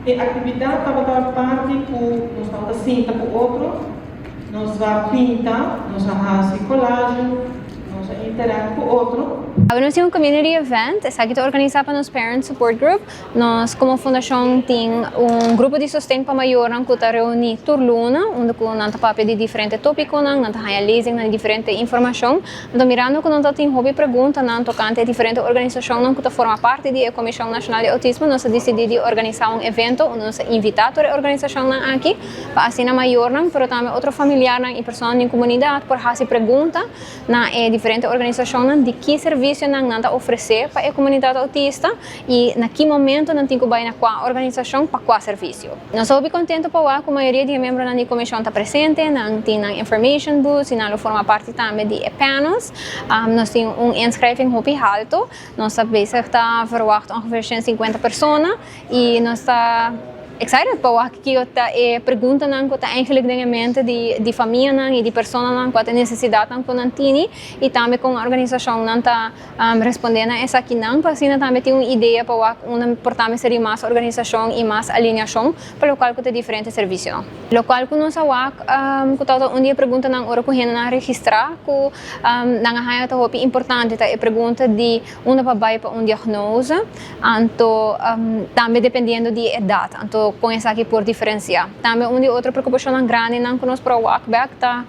E aktividat tabata parti ku nos tabata sinta ku otro, nos a pinta, nos a hasi collage, nos a interact ku otro. Nos tin un community event, esaki ta organisá pa nos Parent Support Group. Nos komo fundashon tin un grupo di sosten pa mayornan ku ta reuní tur luna, unda ku nan ta papia di diferente tópikonan, nan ta haña lezing na diferente informashon. Anto mirando ku nan tin hopi preguntanan tokante diferente organisashonnan ku ta forma parti di Komishon Nashonal di Outismo, nos a disidí di organisá un evento unda nos a invitá tur e organisashonnan aki, pa asina mayornan, pero tambe otro famianan i personanan den komunidat por hasi pregunta na diferente organisashonnan di ki servisionan nan ta ofresé pa e komunidat outista i na ki momento nan tin ku bai na kua organisashon pa kua servisio. Nos ta kontentu pa ku mayoria di miembronan di komishon ta presente, nan tin information booth i nan forma parti tambe di panels. Nos tin un inschrijving hopi haltu, nos ta bezig ta verwacht ongeveer 150 persona i nos ta excited pa ku ta e preguntanan ku ta eigenlijk den mente di famianan i di personanan ku tin nesesidatnan ku nan tin i tambe ku organisashonnan ta respondé na esakinan pa asina tambe tin un idea pa unda por tambe seria mas organisashon i mas alineashon pa lokual ku tin diferente servisio. Lokual ku nos a wak ku ta un di e preguntanan ora ku hende nan registrá ku nan a haña ta hopi importante ta e pregunta di unda pa bai pa un diagnose, anto tambe dependiendo di edat, anto kon esaki por diferensiá. Tambe un di otro preokupashon grandinan ku nos por wak bèk ta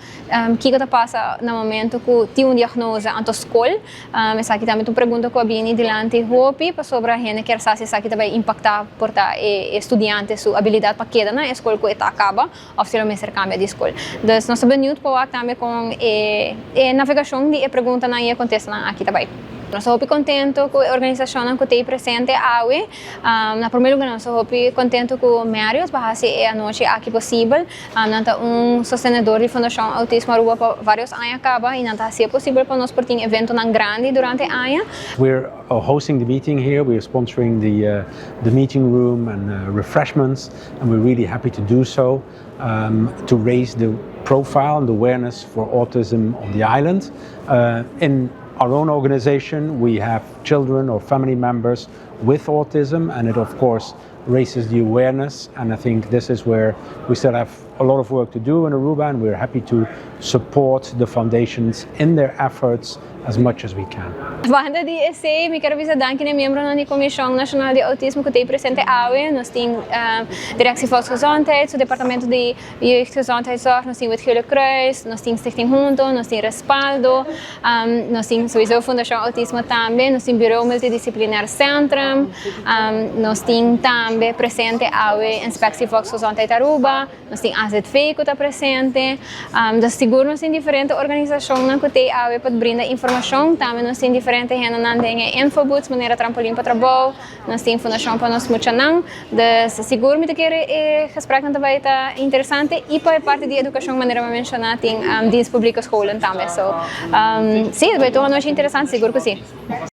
kiko ta pasa na momento ku tin un diagnose anto skol. Esaki tambe un pregunta ku a bini dilanti hopi pasobra hende ke sa si esaki tambe impaktá por ta e studiante su abilidat pa keda na skol ku e ta kaba òf si mester kambia di skol. Dus nos ta benieuwd pa tambe ku e navegashon di e preguntanan i e kontestanan aki tambe. Nos ta hopi kontentu ku e organisashon ku ta presente awe. Na promé lugá, nos ta hopi kontentu ku Marriott pa hasi e anochi aki posibel. Nan ta un sostenedor di Fundashon Autismo Aruba pa vários aña kaba i nan ta hasi posibel pa nos por tin eventonan grandi durante aña. We're hosting the meeting here. We're sponsoring the meeting room and refreshments, and we're really happy to do so to raise the profile and awareness for autism on the island. In our own organization, we have children or family members with autism, and it of course raises the awareness. And I think this is where we still have a lot of work to do in Aruba, and we're happy to support the foundations in their efforts as much as we can. Banda di esei, mi ke bisa danki na miembronan di Komishon Nashonal di Outismo ku ta presente awe. Nos tin Directie Volksgezondheid, e departamento di Jeugdgezondheidszorg, nos tin het Gele Kruis, nos tin Stichting Hunto, nos tin Respaldo, nos tin sowieso Fundashon Autismo tambe, nos tin Bureau Multidisciplinair Centrum, nos tin tambe presente awe Inspectie Volksgezondheid Aruba, nos tin AZV ku ta presente, dus sigur nos tin diferente organisashonnan ku tin awe pa brinda informashon, tambe nos tin diferente hendenan den infobooths, manera Trampolin pa Trabou, nos tin Fundashon pa Nos Muchanan, dus sigur mi ta kere e gespreknan tambe ta interesante i pa parti di edukashon, manera mi a menshoná, tin Dienst Publieke Scholen tambe, so si, bai ta un anochi interesante, sigur ku si.